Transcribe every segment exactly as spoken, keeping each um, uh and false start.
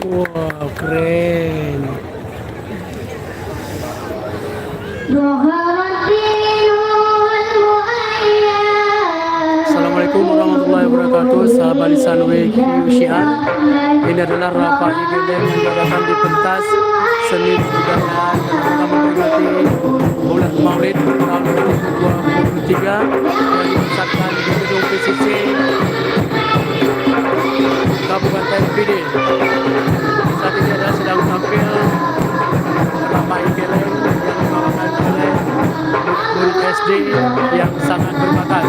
Wow, keren. Assalamualaikum warahmatullahi wabarakatuh. Sahabat Lisan W Q Syiar. Ini adalah rapat Igeleng yang datang di pentas seni kebudayaan dalam rangka memperingati bulan Maulid tahun dua ribu dua puluh tiga yang dipusatkan di gedung P C C Kabupaten Pidie. Saat ini adalah sedang tampil drama Igeleng yang dibawakan oleh murid S D yang sangat berbakat.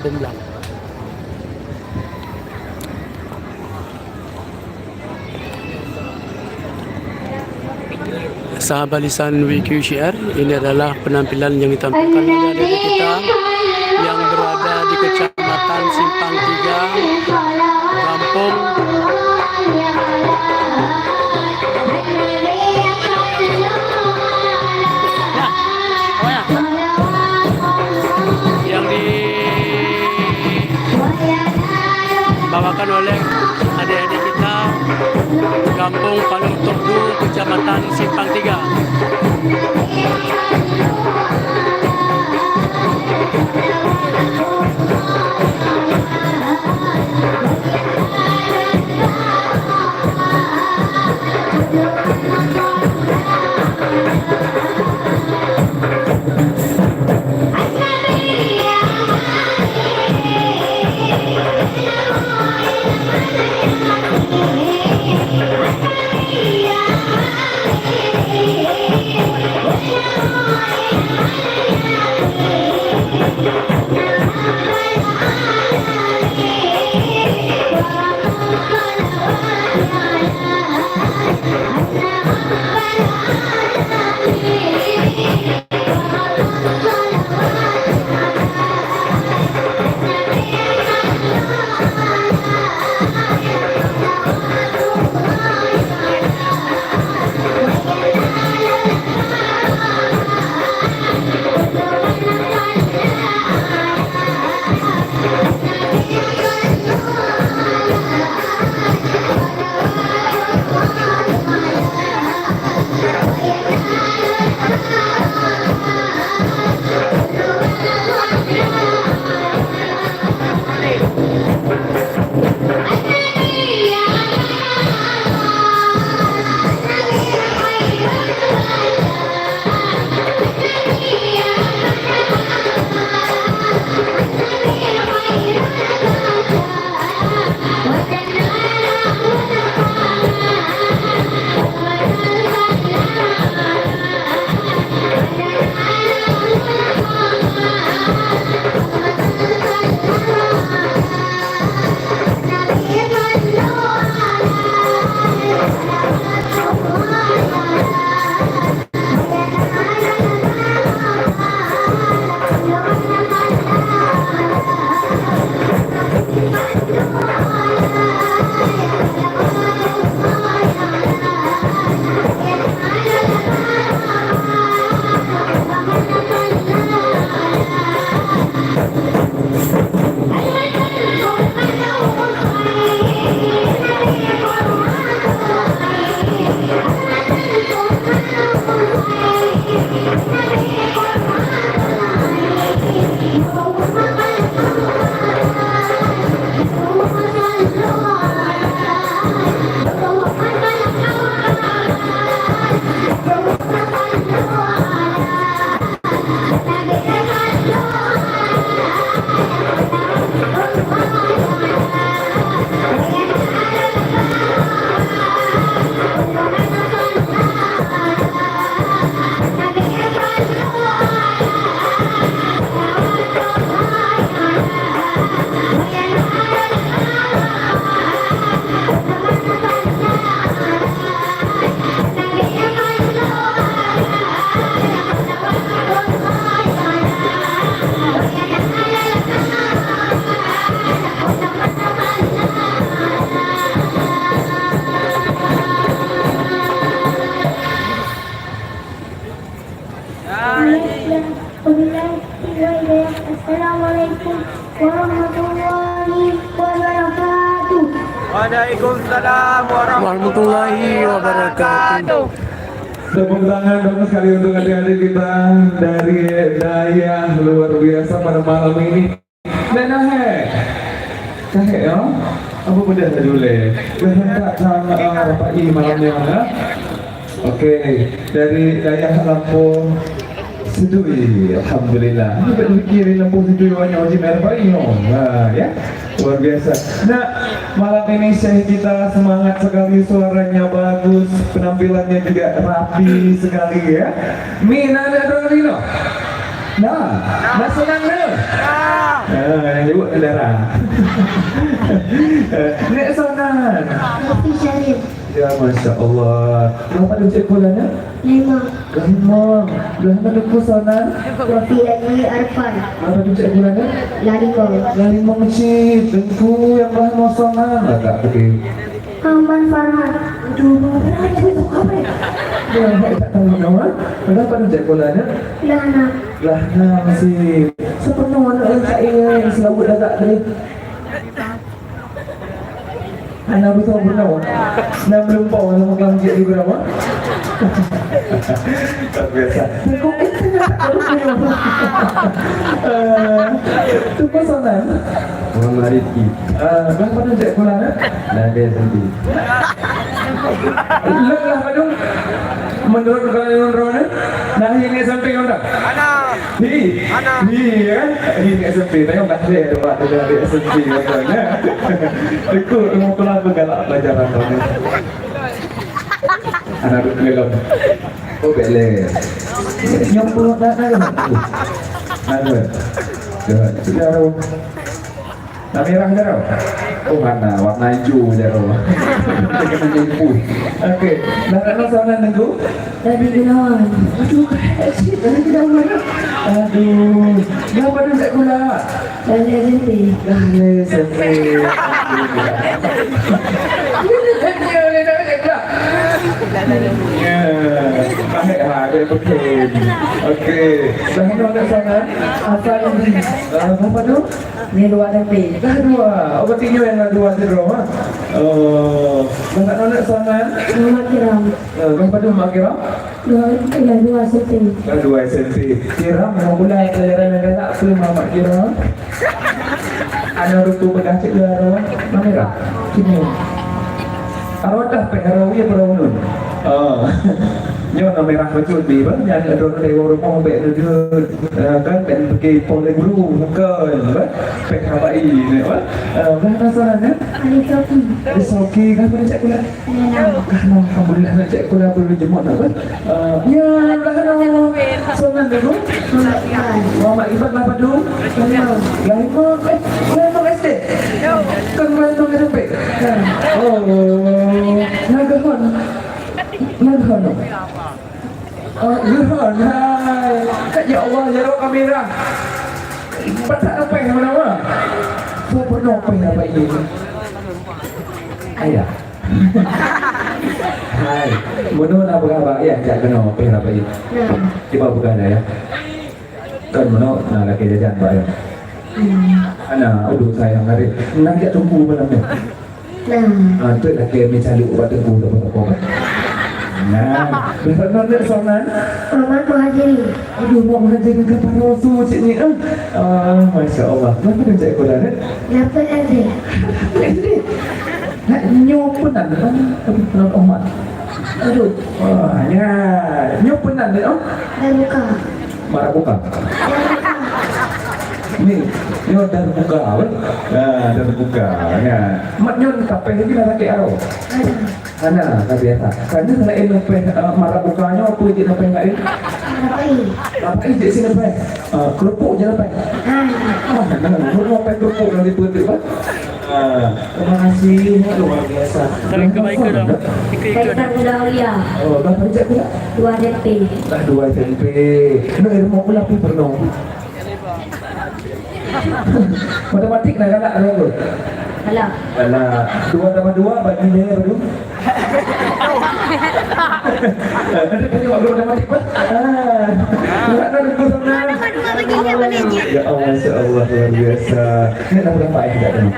Beumblang. Sahabat Lisan W Q C R, ini adalah penampilan yang ditampilkan oleh adik-adik kita yang berada di Kecamatan Simpang Tiga, Gampong. Yang dibawakan oleh adik-adik kita Gampong Palong Tok Du, Kecamatan Simpang Tiga. Waalaikumsalam warahmatullahi wabarakatuh. Tepuk tangan dong sekali untuk adik-adik kita dari Dayah, luar biasa pada malam ini. Nena he. Kahek ya. Apa beda tadi uleh? Dah tak sama rapat ini malamnya ya. Oke, dari Dayah Lampung Sidui, alhamdulillah. Ini tak dipikir Lampung Sidui banyak uji merah baik no. Ha, ya. Luar biasa. Nah, malam ini Syekh kita semangat sekali, suaranya bagus, penampilannya juga rapi sekali ya. Mina ada dua Mina. Nah, nah senang dah. Nah, yang ibu kendara. Nek Sonan. Tapi Syarif. Ya, Masya Allah. Berapa duit sekolah nak? Lima. Lima. Berapa duit Sonan? Tapi lagi Arfan. Berapa duit sekolah nak? Lima. Lima cit. Tengku yang berapa Sonan? Agak gede. Aman Farhan. Aduh, Farhan itu apa ya? Ya, tak tahu nama. Berapa duit sekolah nak? Lana. Lana masih. Sepenuh anak yang tak ingat, selawat agak gede. Hana beutôi bunoe. Nam lumpah lam kelam jeuet di bunoe. Luar biasa. Tengok itu. Eh, tu pasangan. Muhammad Rifki. Eh, berapa tu cek pulang, eh? Dah ada S M P. Lelah padum. Menurut kalian, menurut, eh? Nah, ini S M P, udah. Hi. Hi, ya kan? Hi, S M P. Tengok dah clear tu, Pak. Dia dari S M P, ya kan? Ikut ilmu kelas tu galak pelajaran tu. Anak duduk dalam. Oh, bele. Nyong pun nak nak nak. Nak. Dah, sudah tu. Nak merah je tau? Oh, hana, warna hijau je tau. Dia kena jemput. Okey. Dah nak masuk nak tengok? Tadi kenawan. Aduh, cik, tadi kenawan. Aduh. Dah pada tak gula? Dah ni S M P. Dah ni S M P. Ini tanya oleh nak cakap. Ya. Baik, ha, dia betul. Okey. Dah ni nak sana? Apa ni? Ah, apa tu? Ni dua S M P. Dah dua. Oh, berarti nyoe nyang dua sidroe, ha? Oh, dah tak nolak soalan? Muhammad Kiram. Eh, dah pada Muhammad Kiram? Dua, ya, dua S M P. Dah dua S M P. Kiram, mau pula pelajaran yang galak tu Muhammad Kiram. Anak ruku pegang cik dua arwah. Mana Kiram? Sini. Arwah dah pek arwah, ya, perahu nun. Ah. Nyoe na merah betul, Bi, bah. Nyang droeneuh dari rumoh bèk neudeuh, eh, kan, bèk pike poh lé guru, bukan, bah. Pek habai ni, bah. Eh, bah, penasaran, ya? Ada Soki. Ada Soki, kan, pada cek kuliah? Ya, nah. Kan, alhamdulillah, nak cek kuliah, boleh jemuk, nah, bah. Eh, ya, bah, nah. Sonan dulu. Muhammad Iban. Muhammad Iban, bah, padu? Lima. Lima, eh, lima S D? Kan, lima S D? Oh, nah, gahon. Nah, gahon. Oh, Zuhon, hai. Ya Allah, jaroe kamera. Pat that leupah nama? Soe peunoh leupah dapat ini? Ayah. Hai. Meunoe na peugah bak ayah, jak keunoe leupah dapat ini. Cuba peugah dah, ya. Kan meunoe na lakèe jajan bak ayah. Ana, aduh sayang, hari. Nak jak tunggu malam ni. Nah. Ah, tu lah kami cari ubat teguh tak apa-apa. Nah, berapa nak soalan? Muhammad Muhajiri. Aduh, Mak Muhajiri ke Parosu cik ni, ah. Ah, Masya Allah. Berapa dah cek Quran, eh? Lapan S D. Lapan S D. Nak nyoe penan, ah, tapi penan Umar. Aduh. Wah, ya. Nyoe penan dia, oh. Dah buka. Marah buka. Ni, nyoe dah buka, weh. Nah, dah buka. Ya. Mat nyoe tapeh lagi dah sakit arah. Hana, tak biasa. Karena selain leupah, eh, marah buka nyoe, apa je leupah lain? Rapai. Rapai je sini leupah. Ah, kerupuk je leupah. Ah. Ah, nah, leupah kerupuk nanti putih, bah. Ah, terima kasih, luar biasa. Salam kebaikan, Bang. Ikut-ikut. Kaitan Muda Aulia. Oh, dah kerja pula? Dua S M P. Dah dua S M P. Nak ilmu pula pun pernah. Matematik nak galak ada tu? Galak. Galak. Dua tambah dua bagi dia berapa? Ada tanya waktu matematik, Pak? Ah. Nak ada buku sana. Ya Allah, Masya Allah, luar biasa. Ini nak berapa ayat tidak tahu?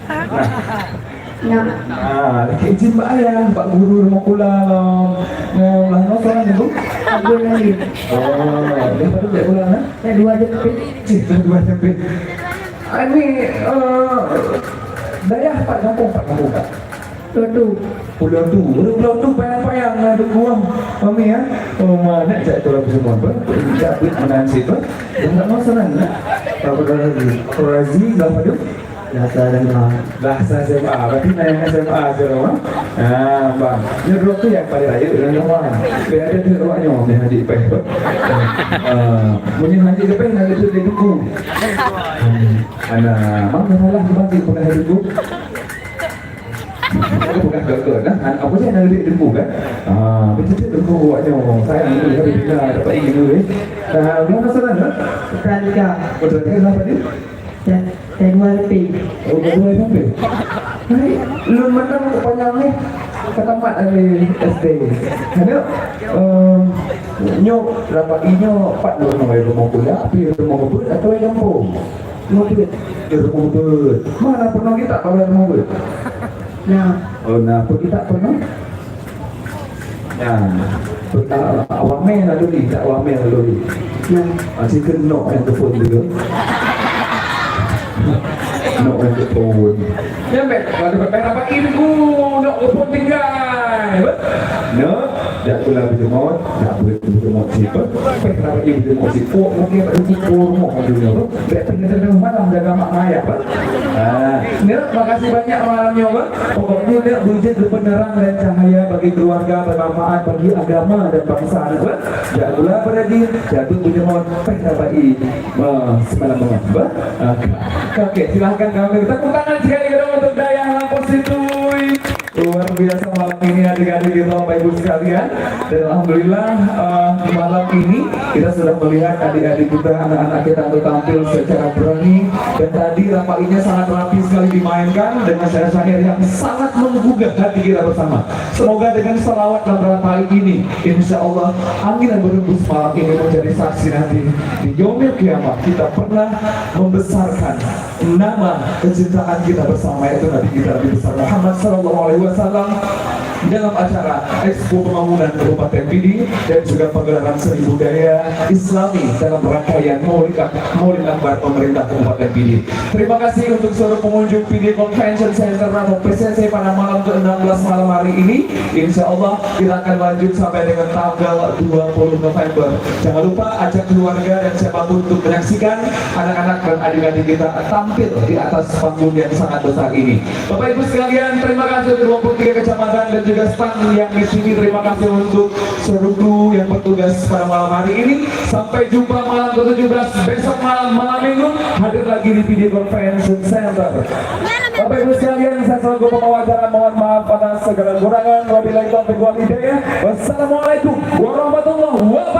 Nah. Nah. Ah, izin bak ayah, bak guru rumoh kula lom. Nah, lah nyoe soalan tu. Abang Alim. Oh, dia patut dia ulang, eh? Dah dua jam lebih. Cih, dah dua jam lebih. Ini, eh, dayah pat gampông, pat gampông, Kak? Pulo Tu. Pulo Tu. Pulo Tu payang-payang na dukuang. Mami, ya? Oh, mana cak tu lagu semua, apa? Cak buat menang situ. Dah tak mau senang, nah? Apa lagi? Apa lagi? Dah apa tu? Bahasa dan Bahasa S M A. Berarti na nyang S M A sekarang, ha? Ah, bang. Nyoe droe tu nyang paling rayeuk dalam rumah. Biar ada duit awak nyoe, biar haji peh. Ah, punya haji peh nak duit dari duku. Hmm. Ana, mang dah salah tu pasti pernah duku. Aku bukan gagal dah. Apa saya nak duit duku kan? Ah, betul tu duku awak nyoe. Sayang tu, tapi bila dapat ini dulu, eh. Ah, belum masalah dah. Tadika. Betul kan apa dia? Tadua L P. Oh, tadua L P. Hai, lôn mandang panjang ni. Ka tamat dari S D. Hana, em, nyoe rapat inyoe pat lôn nyoe rumoh kuliah, tapi rumoh beuet atau gampông? Rumoh beuet. Eh, rumoh beuet. Mana pernah kita kalau rumoh beuet? Nah. Oh, nah, apa kita pernah? Nah, ah, wamé lalu ni, tak wamé lalu ni. Nah, ah, si keunoe nyang telepon tu. Nok nyang telepon. Nyang bèk, kalau bèk dapat ilmu, nok telepon tinggai. Nah, jak pula berjemaah, jak pula berjemaah siapa? Bèk dapat ilmu berjemaah siapa? Mungkin tak ada tipu rumah dunia tu. Bèk tengah-tengah malam jaga mak mayah, apa? Ah, ya, makasih banyak malam nyoe, Bang. Pokoknya, Nek, beujeuet keu penerang dan cahaya bagi keluarga, bermanfaat bagi agama dan bangsa, Nek, Bang. Jak gula berajin, jatuh punya mohon, peh dapat i, ah, semalam, Bang. Bang? Ah, oke, silahkan kami. Tepuk tangan sekali kedua untuk Dayah Lampung Situi. Luar biasa malam ini, adik-adik kita, Bapak Ibu sekalian. Dan alhamdulillah, eh, malam ini kita sudah melihat adik-adik kita, anak-anak kita untuk tampil secara berani. Dan tadi rapai-nya sangat rapi sekali dimainkan dengan syair-syair yang sangat menggugah hati kita bersama. Semoga dengan salawat dan rapai ini, insya Allah, angin yang berembus malam ini menjadi saksi nanti di Yaumil Qiyamah kita pernah membesarkan nama kecintaan kita bersama, yaitu Nabi kita, Nabi besar Muhammad sallallahu alaihi wasallam, dalam acara Expo Pembangunan Kabupaten Pidie dan juga pagelaran seni budaya Islami dalam rangkaian Maulid Ak-, Maulid Akbar Pemerintah Kabupaten Pidie. Terima kasih untuk seluruh pengunjung Pidie Convention Center atau P C C pada malam keenam belas malam hari ini. Insya Allah, kita akan lanjut sampai dengan tanggal dua puluh November. Jangan lupa ajak keluarga dan siapapun untuk menyaksikan anak-anak dan adik-adik kita tampil di atas panggung yang sangat besar ini. Bapak Ibu sekalian, terima kasih untuk dua puluh tiga kecamatan dan juga stang yang di sini. Terima kasih untuk seluruh kru yang bertugas pada malam hari ini. Sampai jumpa malam ketujuh belas besok malam, malam minggu, hadir lagi di Pidie Convention Center. Bapak Ibu sekalian, saya selaku pembawa acara mohon maaf atas segala kekurangan. Wabillahi taufiq wal hidayah. Wassalamualaikum warahmatullahi wabarakatuh.